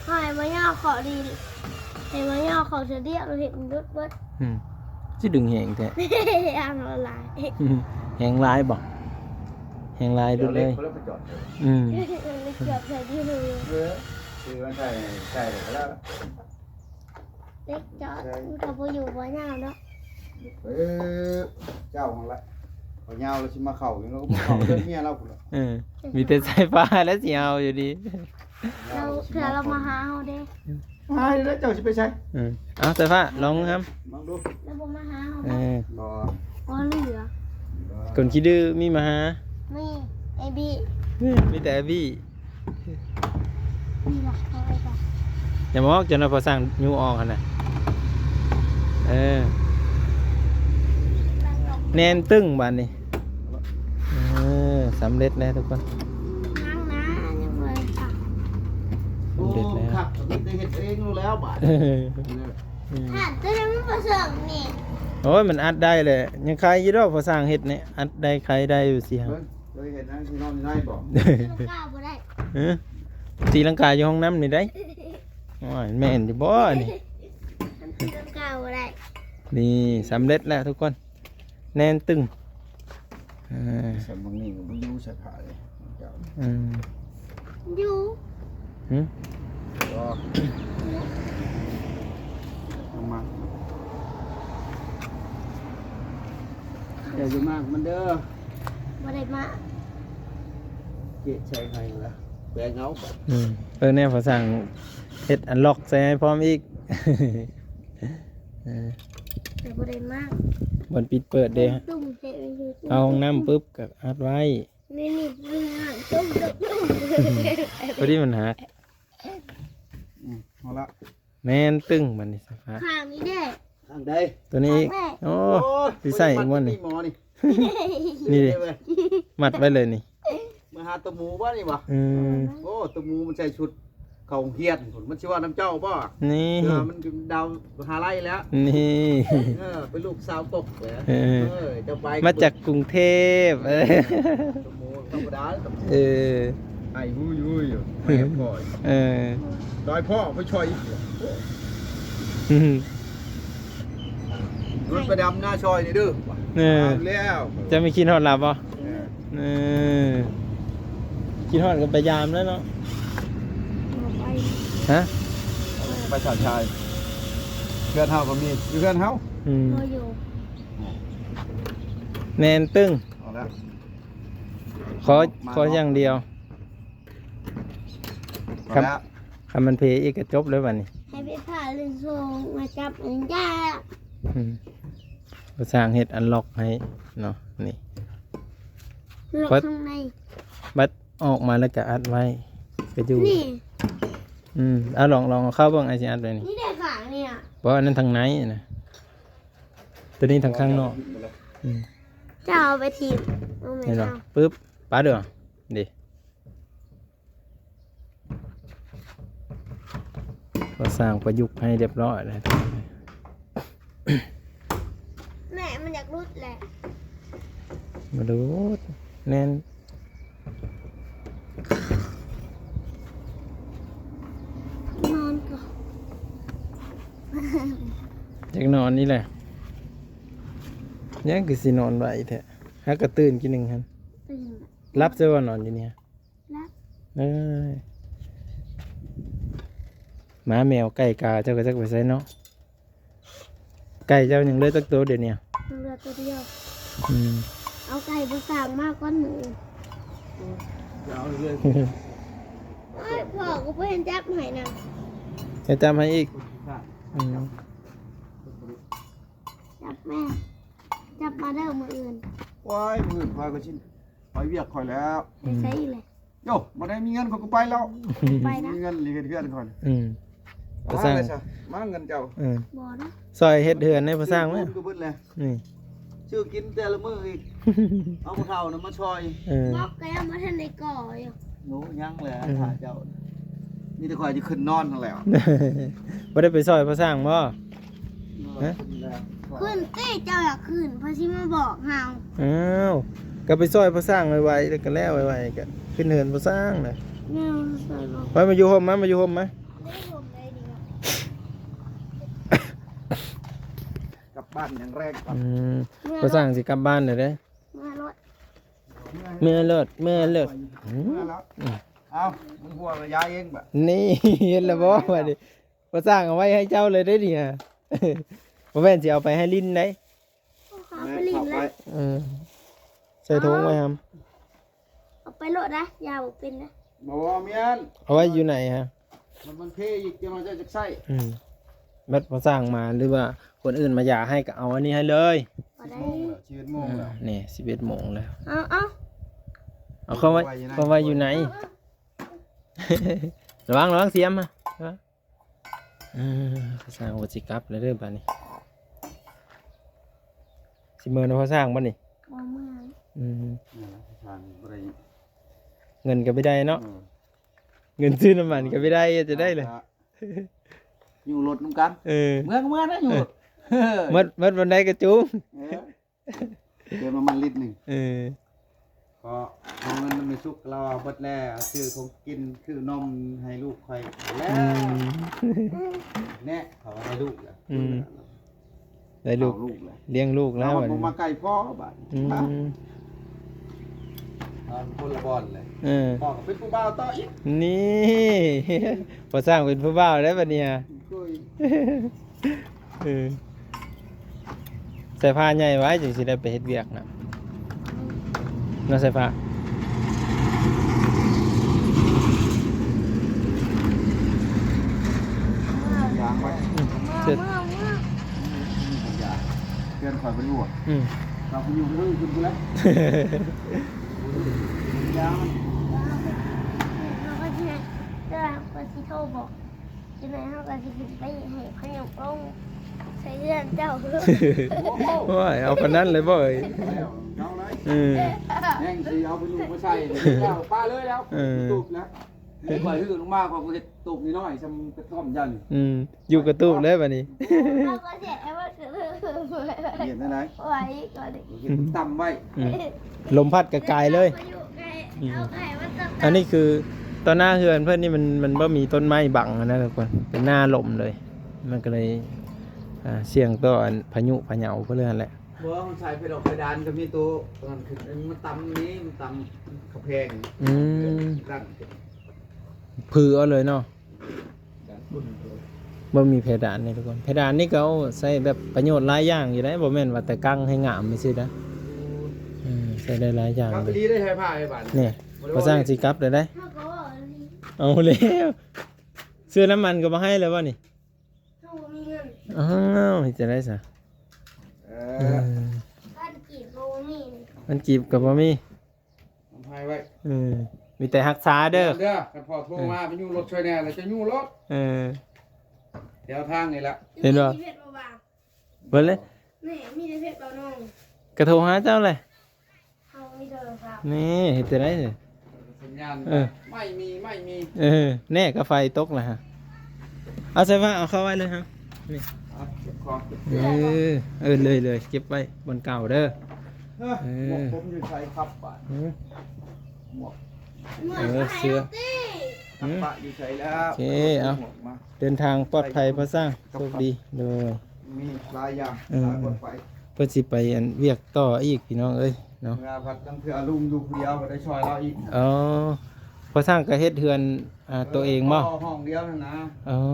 ໃຫ້ມາຍ່າເຄາະດີ ໃຫ້ມາຍ່າເຄາະສະດຽກ ເຮັດມັນຫຼຸດເບິດ ອືມ ຊິດຶງແຮງແທ້ ອັນລະລາຍ ແຮງຫຼາຍບໍ່ ແຮງຫຼາຍຫຼຸດເລີຍ ອືມ ເກືອບໃສ່ດີເລີຍ ເອີ ຄືມັນໃສ່ ໃສ່ແລ້ວກໍແລ້ວ ເຫຼັກຈອດ ມັນກໍບໍ່ຢູ່ບໍ່ຍາວເນາະ ເອີ ເຈົ້າຫັ້ນລະ ເຂົາຍາວແລ້ວຊິມາເຂົ້າ ແລ້ວກໍບໍ່ເຂົ້າເຮືອນເມຍລາວພຸ້ນລະ ເອີ ມີແຕ່ສາຍຟ້າແຫຼະຊິເອົາຢູ່ດີ ລາວ ເທື່ອລາວມາຫາເຮົາເດ້ ຫາຢູ່ແລ້ວ ເຈົ້າຊິໄປໃສ ເອີ ເອົາ ສາຍຟ້າ ລອງນຳ ລອງດູ ລາວບໍ່ມາຫາເຮົາ ເອີ ບໍ່ ບໍ່ເຫຼືອ ຄົນຂີ້ດື້ມີມາຫາ ມີ ເອບີ ມີແຕ່ເອບີ ນີ້ລະ ເອົາໄວ້ກ່ອນ ຢ່າມາອອກ ຈົນວ່າພໍສ້າງຍູ້ອອກຫັ້ນນະ ເອີ ແໜ້ນຕຶ້ງບາດນີ້ ເອີ ສຳເລັດແລ້ວທຸກຄົນ ຍັງນະ ຍັງບໍ່ໄດ້ສ້າງ ສຳເລັດແລ້ວ ໂອ້ ຄັກ ມີແຕ່ເຮັດເອງແລ້ວບາດ ອືມ ຖ້າຕົວນີ້ມັນບໍ່ເຊິ່ງນີ້ ໂອ້ຍ ມັນອັດໄດ້ແຫຼະ ຍັງໄຄຢູ່ດອກ ພໍສ້າງເຮັດນີ້ ອັດໄດ້ໄຄໄດ້ຢູ່ຊິ ເບິ່ງ ເຄີຍເຫັນນະ ຊິນອນຢູ່ໃນບໍ່ ຕີລັງກາບໍ່ໄດ້ ຮະ ຕີລັງກາຢູ່ຫ້ອງນ້ຳນີ້ໄດ໋ ໂອ້ຍ ແມ່ນຢູ່ບໍ່ນີ້ ມັນຕີລັງກາບໍ່ໄດ້ ນີ້ ສຳເລັດແລ້ວທຸກຄົນ ແໜ້ນຕຶ້ງ ເອີ ສຳບັກນີ້ກໍບໍ່ຢູ່ໃສ່ຜ້າເດ້ ເຈົ້າ ອືມ ຢູ່ ຫຶ ບໍ່ ເອົາມາ ເຈົ້າຢ່າມາກມັນເດີ ບໍ່ໄດ້ມາກ ເຈະໃສ່ໃຫ້ລະ ແບງເອົາ ອືມ ເອີ ແນວພາສາເຮັດອັນລັອກໃສ່ໃຫ້ພ້ອມອີກ ເອີ ແຕ່ບໍ່ໄດ້ມາກ ບ່ອນປິດເປີດເດ້ ຕຸ້ມເຮັດຢູ່ ເອົາຫ້ອງນ້ຳປຶບກໍອັດໄວ້ ນີ້ໆ ຕຸ້ມໆ ພໍດີມັນຫັກ ອືມ ເອົາລະ ແໜ້ນຕຶ້ງບັດນີ້ສະພາ ຂ້າງນີ້ເດ້ ຂ້າງໃດ ຕົວນີ້ອີກ ໂອ້ ໂອ້ຍ ຊິໃສ່ອີກບໍ່ນີ້ ໝໍນີ້ ນີ້ເດ້ ມັດໄວ້ເລີຍນີ້ ມາຫາຕົວໝູບໍ່ນີ້ບໍ່ ອືມ ໂອ້ ຕົວໝູມັນໃສ່ຊຸດເຂົ້າໂຮງຮຽນພຸ້ນ ມັນຊິເວົ້ານຳເຈົ້າບໍ່ ນີ້ ເທື່ອມັນດາວມະຫາໄລແລ້ວ ນີ້ ເອີ ເປັນລູກສາວກົກແຫຼະ ເອີ ເອີ ເຈົ້າໄປ ມາຈາກກຸງເທບ ເອີ ຕົວໝູທຳມະດາ ເອີ ໄອ້ຫຸຍໆຢູ່ ໄປກັບພໍ່ ເອີ ດອຍພໍ່ໄປຊ່ອຍອີກ ອືມ ລົດໄປດຳນາຊ່ອຍນີ້ເດີ ເອີ ເອົາແລ້ວ ຈະມີຄິດຮອດລາວບໍ່ ເອີ ເອີ ຄິດຮອດກໍໄປຢາມແລ້ວເນາະ ບໍ່ໄປ ຮະ ໄປສາຊາຍ ເຮືອນເຮົາກໍມີ ຢູ່ເຮືອນເຮົາ ອືມ ບໍ່ຢູ່ ແໜ້ນຕຶ້ງ ເອົາລະ ຂໍ ມາ ຂໍຢ່າງດຽວ ເອົາລະ ຄັນມັນເພອີກກໍຈົບເລີຍບັດນີ້ ໃຫ້ໄປຜ່າເລື່ອງໂຊງມາຈັບອັນຍາ ອືມ ກໍສ້າງເຮັດອັນລັອກໃຫ້ເນາະ ນີ້ ລັອກຂ້າງໃນ ບັດອອກມາແລ້ວກໍອັດໄວ້ ໄປຢູ່ ນີ້ ອືມ ເອົາລອງ ລອງເອົາເຂົ້າເບິ່ງ ອ້າຍຊິອັດໄວ້ນີ້ ນີ້ໄດ້ຂ້າງນີ້ນະ ບໍ່ ອັນນັ້ນທາງໃນນະ ຕົວນີ້ທາງຂ້າງນອກ ອືມ ເຈົ້າເອົາໄປຖິ້ມ ເອົາແມ່ ເຫັນບໍ່ ເອົາ ປຶບ ປາດເດີ ເດ້ ກໍສ້າງປະຍຸກໃຫ້ຮຽບຮ້ອຍແລ້ວ ແມ່ ມັນຢາກຫຼຸດແຫຼະ ບໍ່ຫຼຸດ ແໜ້ນ ນອນກ່ອນ ຢາກນອນນີ້ແຫຼະ ຍັງຄືຊິນອນໄວແທ້ ຫາກະຕື່ນກີ້ໜຶ່ງຫັ້ນ ຕື່ນ ຫຼັບຊະບໍ່ ນອນຢູ່ນີ້ ຫຼັບ ເອີຍ ໝາແມວໄກ່ກາເຈົ້າກໍຈັກໄປໃສເນາະ ໄກ່ເຈົ້າຍັງເຫຼືອຈັກໂຕດຽວນີ້ ຍັງເຫຼືອໂຕດຽວ ອືມ ເອົາໄກ່ບໍ່ສ້າງມາກ່ອນມື້ອື່ນ ເອົາເລື້ອຍ ໂອ້ຍ ພໍ່ກໍບໍ່ເຫັນຈັບໃຫ້ນະ ໃຫ້ຈັບໃຫ້ອີກ ອືມ ຈັບແມ່ ຈັບມາເດີມື້ອື່ນ ໂອ້ຍ ມື້ອື່ນຂ້ອຍກໍຊິ ໄປວຽກຂ້ອຍແລ້ວ ໄປໃສອີກແຫຼະ ໂຍ ບໍ່ໄດ້ມີເງິນຂ້ອຍກໍໄປແລ້ວ ໄປນະ ມີເງິນເລີຍເຮັດເຮືອນຂ້ອຍ ອືມ ພໍ່ຊ່າງ ມາເລີຍຊະ ມາເງິນເຈົ້າ ເອີ ບໍ່ນະ ຊ່ອຍເຮັດເຮືອນໃຫ້ພໍ່ຊ່າງແມ ຊື້ປູນກໍເບິດແລ້ວ ນີ້ ຊື້ກິນແຕ່ລະມື້ອີກ ເອົາຜູ້ເຖົ້ານຳມາຊ່ອຍ ເອີ ບອກກໍຍັງບໍ່ທັນໄດ້ກໍ່ຢູ່ ໂອ້ ຍັງແຫຼະ ເອີ ຖ້າເຈົ້າ ມີແຕ່ຂ້ອຍຊິຂຶ້ນນອນຫັ້ນແຫຼ້ວ ບໍ່ໄດ້ໄປຊ່ອຍພໍ່ຊ່າງບໍ່? ຮະ? ຂຶ້ນແລ້ວ ຂຶ້ນຕິ ເຈົ້າຢາກຂຶ້ນ ເພິ່ນຊິມາບອກເຮົາ ອ້າວ ກໍໄປຊ່ອຍພໍ່ຊ່າງໄວໆ ແລ້ວກໍແລ້ວໄວໆ ກໍຂຶ້ນເຮືອນພໍ່ຊ່າງນະ ແມ່ນ ຊ່ອຍບອກ ໄປ ມາຢູ່ຮົ່ມມາ ມາຢູ່ຮົ່ມມາ ໄດ້ຮົ່ມໄດ້ດີ ກັບບ້ານຢ່າງແຮງກ່ອນ ອືມ ເມື່ອ ພໍ່ຊ່າງຊິກັບບ້ານແລ້ວເດ້ ເມື່ອໂລດ ເມື່ອໂລດ ເມື່ອໂລດ ອືມ ເມື່ອແລ້ວ ອືມ ເອົາ ມັນຫົວກໍຍ້າຍເອງບາດ ນີ້ ເຫັນແລ້ວບໍ່ບາດນີ້ ພໍ່ຊ່າງເອົາໄວ້ໃຫ້ເຈົ້າເລີຍເດ້ນີ້ ບໍ່ແມ່ນຊິເອົາໄປໃຫ້ລິນໃດ ເອົາໄປຫຼິ້ນແລ້ວ ເອີ ໃສ່ຖົງໄວ້ຫັ້ນ ເອົາໄປໂລດນະ ຢ່າບໍ່ເປັນນະ ບໍ່ແມ່ນ ເອົາໄວ້ຢູ່ໃນຫະ ມັນ ມັນເພອີກ ຈັ່ງວ່າເຈົ້າຈະໃຊ້ ອືມ ບັດພໍ່ຊ່າງມາ ຫຼືວ່າຄົນອື່ນມາຢາໃຫ້ ກໍເອົາອັນນີ້ໃຫ້ເລີຍ ສິບໂມງແລ້ວ ສິບເອັດໂມງແລ້ວ ອືມ ນີ້ ສິບເອັດໂມງແລ້ວ ເອົາ ເອົາ ເອົາເຂົ້າໄວ້ ເອົາໄວ້ຢູ່ໃນ ເອົາ ເອົາ ລະວັງ ລະວັງ ສຽມມາ ເອີ ພໍ່ຊ່າງວ່າຊິກັບແລ້ວເດີບາດນີ້ ຊິເມືອນຳພໍ່ຊ່າງບາດນີ້ ບໍ່ເມືອນ ອືມ ເງິນກໍບໍ່ໄດ້ເນາະ ເອີ ເງິນຊື້ນ້ຳມັນກໍບໍ່ໄດ້ ຈະໄດ້ເລີຍ ຢູ່ລົດນຳກັນ ເອີ ເມືອກໍເມືອນະ ຢູ່ລົດ ເອີ ໝົດ ໝົດວັນໃດກໍຈູງ ເອີ ເຕີມນ້ຳມັນລິດໜຶ່ງ ເອີ ກໍເອົາເງິນນຳແມ່ສຸກ ລາວເອົາເບິດແລ້ວ ຊື້ຂອງກິນ ຊື້ນົມໃຫ້ລູກຂ້ອຍແລ້ວ ອືມ ແນ່ ເຂົາໃຫ້ລູກແລ້ວ ອືມ ໄດ້ລູກ ເອົາລູກແລ້ວ ລ້ຽງລູກແລ້ວ ເຮົາບໍ່ມາໃກ້ພໍ່ບາດ ອືມ ນອນຄົນລະບ່ອນເລີຍ ເອີ ພໍ່ກໍເປັນຜູ້ບ່າວຕໍ່ອີກ ນີ້ ພໍ່ຊ່າງເປັນຜູ້ບ່າວແລ້ວບາດນີ້ ໂອ້ຍ ເອີ ໃສ່ຜ້າໃຫຍ່ໄວ້ ຈຶ່ງຊິໄດ້ໄປເຮັດວຽກນະ ເນາະ ໃສ່ຜ້າ ຢາງໄວ້ ອືມ ເສດ ເພື່ອນຂ້ອຍບໍ່ຮູ້ ອືມ ເຮົາໄປຢູ່ເຮືອນອື່ນພຸ້ນແຫຼະ ຢາງມັນ ເຮົາກໍຊິ ເຮົາກໍຊິໂທບອກ ຈັ່ງໃດເຮົາກໍຊິຂຶ້ນໄປໃຫ້ພະຍົກລົງໃສ່ເຮືອນເຈົ້າ ໂອ້ຍ ເອົາປານນັ້ນເລີຍບໍ່ເອີຍ ແລ້ວເຈົ້າໄດ້ ເອີ ແຮ່ງຊິເອົາໄປຢູ່ມາໃສ່ແລ້ວ ປະເລີຍແລ້ວ ເອີ ຕູບແລ້ວ ຂ້ອຍຖືລົງມາ ຂ້ອຍເຮັດຕູບນ້ອຍໆ ສ່ຳກະທ່ອມເຈົ້ານີ້ ອືມ ຢູ່ກະຕູບເລີຍບາດນີ້ ເຮົາກໍເຮັດໃຫ້ມັນ ເຮັດແນວໃດ ໄວ້ກ່ອນ ເຮັດຕ່ຳໄວ້ ອືມ ລົມພັດກະກາຍເລີຍ ອືມ ອັນນີ້ຄືຕໍ່ໜ້າເຮືອນເພິ່ນນີ້ ມັນ ມັນບໍ່ມີຕົ້ນໄມ້ບັງຫັ້ນນະທຸກຄົນ ເປັນໜ້າລົມເລີຍ ມັນກໍເລີຍ ອ່າ ສ່ຽງຕໍ່ອັນພາຍຸພະເຍົາເພິ່ນເລີຍຫັ້ນແຫຼະ ບໍ່ ມັນໃສ່ເພດອກເພດານກໍມີໂຕນັ້ນຂຶ້ນ ມັນຕ່ຳນີ້ ມັນຕ່ຳກຳແພງ ອືມ ດັນຂຶ້ນ ຜືເອົາເລີຍເນາະ ດັນຂຶ້ນ ບໍ່ມີເພດານນີ້ທຸກຄົນ ເພດານນີ້ກໍເອົາໃຊ້ແບບປະໂຫຍດຫຼາຍຢ່າງຢູ່ເດ້ ບໍ່ແມ່ນວ່າແຕ່ກັງໃຫ້ງາມຊື່ໆນະ ອືມ ໃຊ້ໄດ້ຫຼາຍຢ່າງ ກັບອີ່ຫຼີໄດ້ໃຊ້ຜ້າໃຫ້ບາດນີ້ ນີ້ ພໍ່ຊ່າງຊິກັບແລ້ວເດ້ ເຮົາກໍເວົ້າອີ່ຫຼີ ເອົາແລ້ວ ຊື້ນ້ຳມັນກໍບໍ່ໃຫ້ແລ້ວບໍ່ນີ້? ເຮົາບໍ່ມີເງິນ ອ້າວ ເຮັດຈັ່ງໃດຊະ ເອີ ເອີ ພັນກີບກໍບໍ່ມີ ພັນກີບກໍບໍ່ມີ ນຳໃຫ້ໄວ້ ເອີ ມີແຕ່ຮັກສາເດີ ເດີ ຄັນພໍ່ໂທມາ ເອີ ໄປຍູ້ລົດຊ່ວຍແດ່ ແລ້ວຈະຍູ້ລົດ ເອີ ແຖວທາງນີ້ລະ ເຫັນບໍ່ ມີແຕ່ເພັດບໍ່ວ່າງ ເບິ່ງເລີຍ ນີ້ມີແຕ່ເພັດບໍ່ນ້ອງ ກະໂທຫາເຈົ້າແຫຼະ ເຮົາມີໂທລະສັບ ນີ້ເຮັດຈັ່ງໃດນີ້ ສັນຍານ ເອີ ໄມ້ມີ ໄມ້ມີ ເອີ ແນ່ ກະໄຟຕົກລະຫະ ເອົາໃສ່ຟ້າ ເອົາເຂົ້າໄວ້ເລີຍຫະ ນີ້ ເອົາເກັບຂອງ ເອີ ເອີ ເລີຍໆ ເກັບໄວ້ບ່ອນເກົ່າເດີ ເອີ ເອີ ໝວກຜົມຢູ່ໃສຄັບບາດ ຫືມ ໝວກ ເອີ ເສື້ອ ຫືມ ປະຢູ່ໃສແລ້ວ ໂອເຄ ເອົາ ເດີນທາງປອດໄພພໍ່ຊ່າງ ໂຊກດີ ໂດຍ ມີຫຼາຍຢ່າງ ເອີ ຫຼາຍປອດໄພ ເພິ່ນຊິໄປອັນວຽກຕໍ່ອີກ ພີ່ນ້ອງເອີຍເນາະ ເມື່ອພັດລາງເທື່ອລຸງຢູ່ຜູ້ດຽວ ບໍ່ໄດ້ຊ່ອຍລາວອີກ ອໍ ພໍ່ຊ່າງກໍເຮັດເຮືອນ ອ່າ ໂຕເອງບໍ່ ເອີ ຫ້ອງດຽວຫັ້ນນະ ອໍ ເອີໆ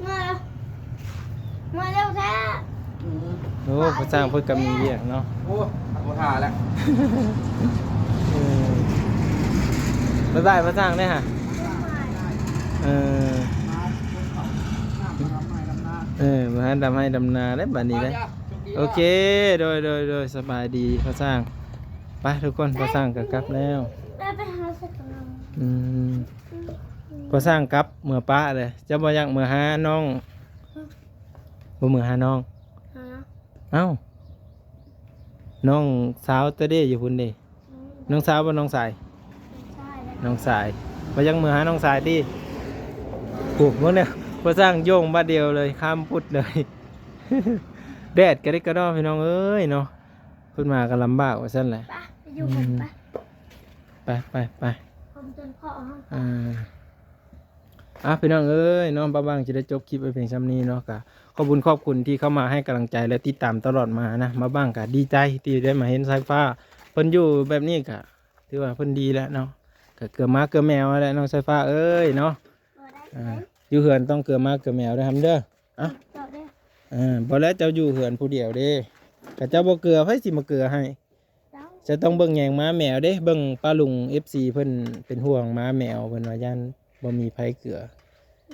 ໆ ມາ ມາເລັວແທ້ ອືມ ໂອ້ ພໍ່ຊ່າງເພິ່ນກໍມີວຽກເນາະ ໂອ້ ບໍ່ຖ້າແລ້ວ ເອີ ບາຍບາຍພໍ່ຊ່າງເດີຫະ ເອີ ເອີ ມາດຳໄຮ່ດຳນາແລ້ວບາດນີ້ເດ້ ໂອເຄ ໂດຍໆໆ ສະບາຍດີພໍ່ຊ່າງ ໄປທຸກຄົນ ພໍ່ຊ່າງກໍກັບແລ້ວ ໄປ ໄປຫາໃສ່ກັນ ອືມ ອືມ ພໍສ້າງກັບເມືອປະເລີຍ. ເຈົ້າບໍ່ຢາກເມືອຫານ້ອງ? ບໍ່ເມືອຫານ້ອງ? ຮະ? ເອົ້າ ນ້ອງສາວເຈົ້າເດ້ຢູ່ພຸ້ນເດ້. ອືມ ນ້ອງສາວບໍ່ ນ້ອງຊາຍ? ນ້ອງຊາຍແຫຼະ ນ້ອງຊາຍ. ບໍ່ຢາກເມືອຫານ້ອງຊາຍຕິ? ໂອ້ ເບິ່ງແນວ ພໍສ້າງໂຍງບາດດຽວເລີຍ ຂ້າມປຸດເລີຍ. ແດດກະດິກກະດໍພີ່ນ້ອງເອີຍເນາະ. ເພິ່ນມາກໍລຳບາກວ່າຊັ້ນແຫຼະ. ໄປ ໄປຢູ່ເພິ່ນ ອືມ ໄປ ໄປ ໄປ ໄປ ຄົນຈົນເພາະເຮົາ. ອ່າ ອ່ະ ພີ່ນ້ອງເອີຍເນາະ, ບ່າວບັ້ງຈະໄດ້ຈົບຄລິບໄວ້ພຽງຊ່ຳນີ້ເນາະ. ກະຂອບຄຸນຂອບຄຸນທີ່ເຂົ້າມາໃຫ້ກຳລັງໃຈ ແລະ ຕິດຕາມຕະຫຼອດມານະ. ບ່າວບັ້ງກະດີໃຈທີ່ໄດ້ມາເຫັນສາຍຟ້າເພິ່ນຢູ່ແບບນີ້ ກະຖືວ່າເພິ່ນດີແລ້ວເນາະ. ກະເກືອໝາເກືອແມວຫັ້ນແຫຼະນ້ອງສາຍຟ້າເອີຍເນາະ. ບໍ່ໄດ້ ອ່າ ຢູ່ເຮືອນຕ້ອງເກືອໝາເກືອແມວເດີ ທຳເດີ. ອະ ເຈົ້າເດີ ເອີ ບໍ່ແລ້ວເຈົ້າຢູ່ເຮືອນຜູ້ດຽວເດ້. ກະເຈົ້າບໍ່ເກືອ ໃຜຊິມາເກືອໃຫ້? ເຈົ້າ ເຈົ້າຕ້ອງເບິ່ງແຍງໝາແມວເດ້. ເບິ່ງປ້າລຸງ ເອັຟຊີ ເພິ່ນເປັນຫ່ວງໝາແມວ ເພິ່ນວ່າຢ້ານບໍ່ມີໃຜເກືອ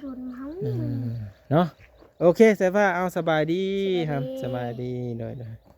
ໂດນເຮົາ ອືມ ເນາະ. ໂອເຄ ສາຍຟ້າ ເອົາ ສະບາຍດີ ສະບາຍດີ ຄັບ ສະບາຍດີ ໂດຍ ໂດຍ.